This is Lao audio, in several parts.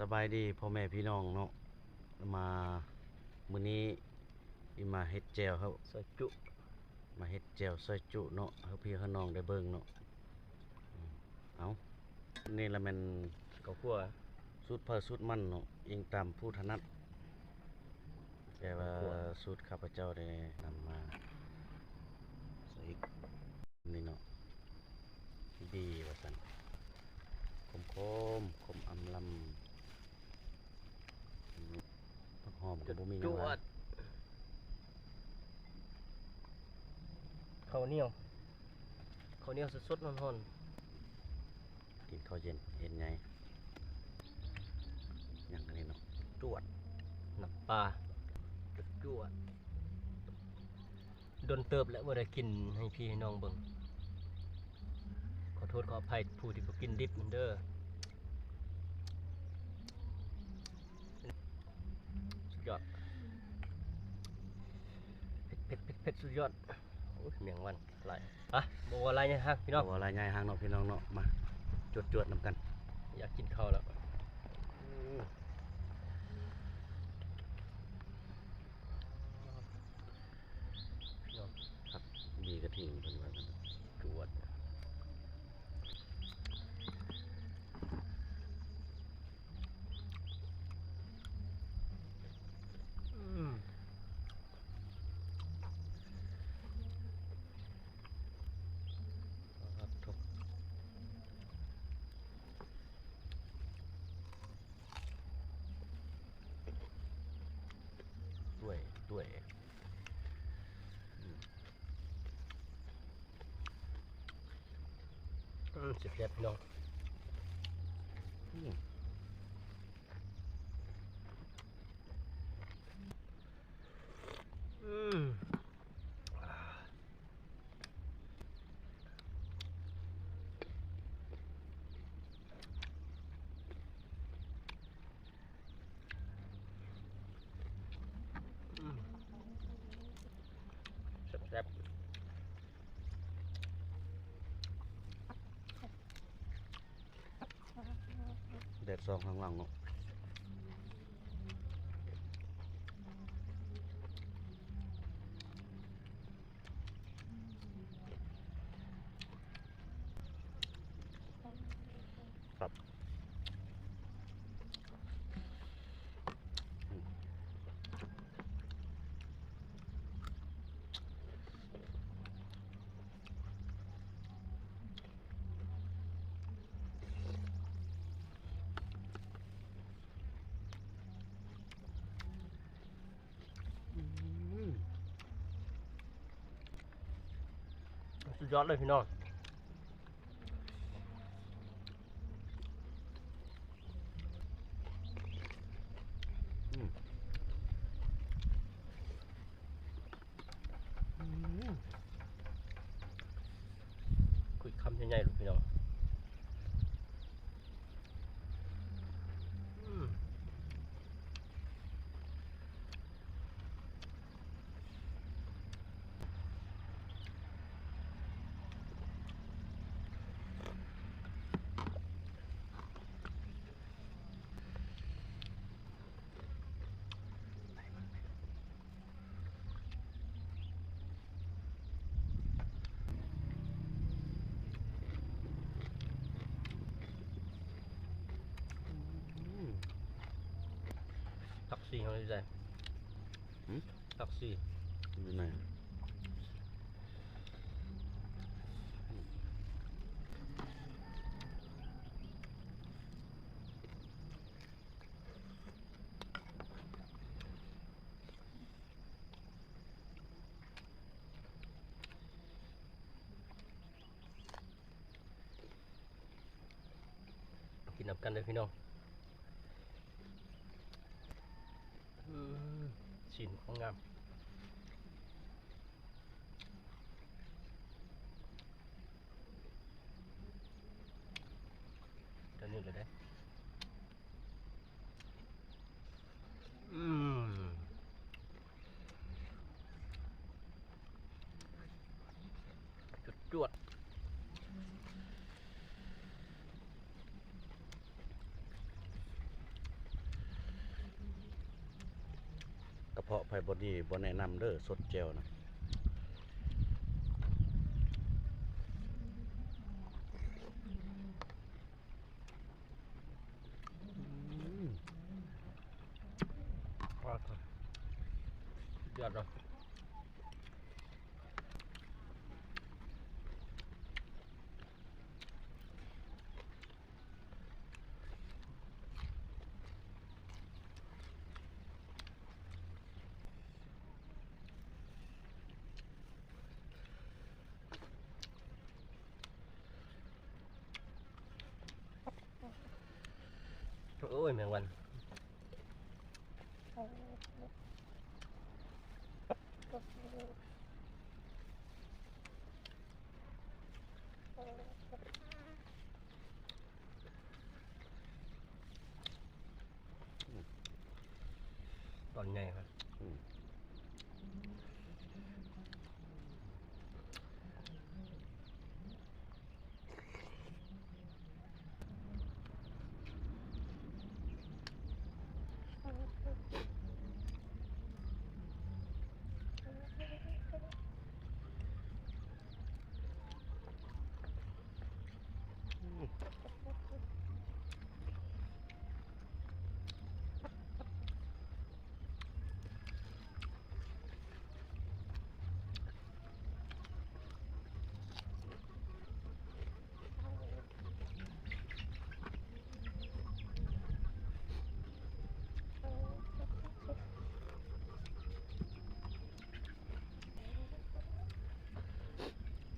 ສະບາຍດີພໍ່ແມ່ພີ່ນ້ອງເນາະ ມາ ມື້ນີ້ອີ່ມາເຮັດແຈ່ວເຮົາ ຊອຍຈຸ ມາເຮັດແຈ່ວຊອຍຈຸເນາະ ໃຫ້ພີ່ໃຫ້ນ້ອງໄດ້ເບິ່ງເນາະ ອືມ ເອົາ ນີ້ລະແມ່ນເຂົ້າຂົ້ວ ສູດໃຜສູດມັນເນາະ ອີງຕາມຜູ້ຖະໜັດ ແຕ່ວ່າສູດຂ້າພະເຈົ້າໄດ້ນຳມາໃສ່ອີກ ນີ້ເນາະ ດີວ່າຊັ້ນ ຂົມໆ ຂົມອຳລຳ ຜັກຫອມກໍບໍ່ມີຫຍັງຫຼາຍ ເຂົ້າໜຽວ ເຂົ້າໜຽວສົດໆ ຮ້ອນໆ ກິນເຂົ້າເຢັນເຮັດໃຫຍ່ ຫຍັງອັນນີ້ເນາະ ຈວດ ນ້ຳປາ ຈວດ ດົນເຕີບແລ້ວບໍ່ໄດ້ກິນໃຫ້ພີ່ໃຫ້ນ້ອງເບິ່ງ ຂໍໂທດຂໍອະໄພຜູ້ທີ່ບໍ່ກິນດິບນັ້ນເດີ ສຸດຍອດ ເຜັດໆໆໆ ສຸດຍອດ ໂອ້ຍ ແມງວັນຫຼາຍ ອະ ບໍ່ເວົ້າຫຼາຍຍາຍຮາງພີ່ນ້ອງ ບໍ່ເວົ້າຫຼາຍຍາຍຮາງເນາະພີ່ນ້ອງເນາະ ມາ ຈວດໆນຳກັນ ຢາກກິນເຂົ້າແລ້ວ ອືມ ພີ່ນ້ອງ ຜັກບີກະທິ່ງເພິ່ນວ່າຊັ້ນ ຈວດ ອືມ ປາດໂທ້ ດ້ວຍ ດ້ວຍ ອືມ ອືມ ແຊບໆ ພີ່ນ້ອງ ອືມ ອືມ. ແຊບໆ ແດດສ່ອງຂ້າງຫຼັງເນາະ. ອືມ ສຸດຍອດເລີຍພີ່ນ້ອງ. ອືມ ອືມ ຄຸຍຄຳໃຫຍ່ໆ ລູກພີ່ນ້ອງ. ອືມ ຜັກຊີເຮົາຢູ່ໃສ? ຫື? ຜັກຊີຢູ່ໃນ. ກິນນຳກັນເດີພີ່ນ້ອງ. ອືມ ຊີ້ນຂອງງາມ. ຕົວນີ້ເລີຍເດ້. ອືມ ຈວດໆ. ເພາະໃຜບໍ່ດີບໍ່ແນະນຳເດີ້ ສົດແຈ່ວນະ. ອືມ ຍອດເນາະ. ໂອ້ຍ ແມງວັນ. ຕອນໃຫຍ່ຄັບ. ອືມ.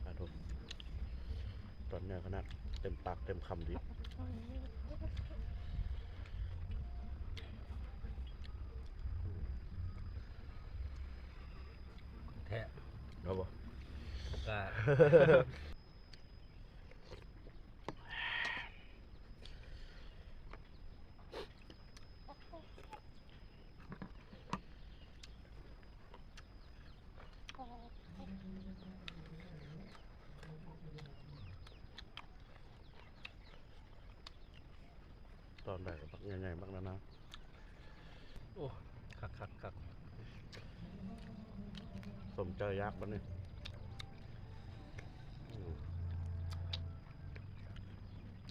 ປາໂທ້ ຕອນໃຫຍ່ຂະໜາດ ເຕັມປາກເຕັມຄຳດີ. ແທ້ ເອົາບໍ່? ກະ ຕອນໃດກໍບັກໃຫຍ່ໆ ບັກໜາໆ. ໂອ້ ຄັກໆໆ. ສົມໃຈຢາກບັດນີ້. ອືມ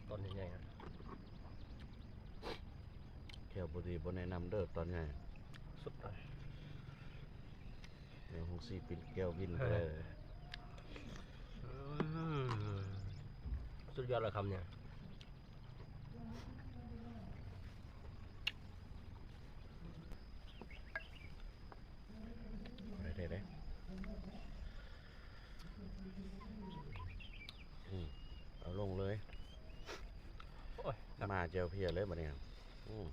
ຕອນໃຫຍ່ໆ ແກ້ວບໍ່ດີບໍ່ແນະນຳເດີ້ ຕອນໃຫຍ່ ສຸດຍອດ. ແນວຫົງສີປິນແກ້ວວິນ ເອີ ເລີຍ. ອືມ ສຸດຍອດລະຄຳນີ້. ໄດ້ໆ ອືມ ເອົາລົງເລີຍ. ໂອ້ຍ ມາແຈ່ວເພຍເລີຍບັດນີ້. ອືມ.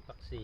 ຜັກຊີ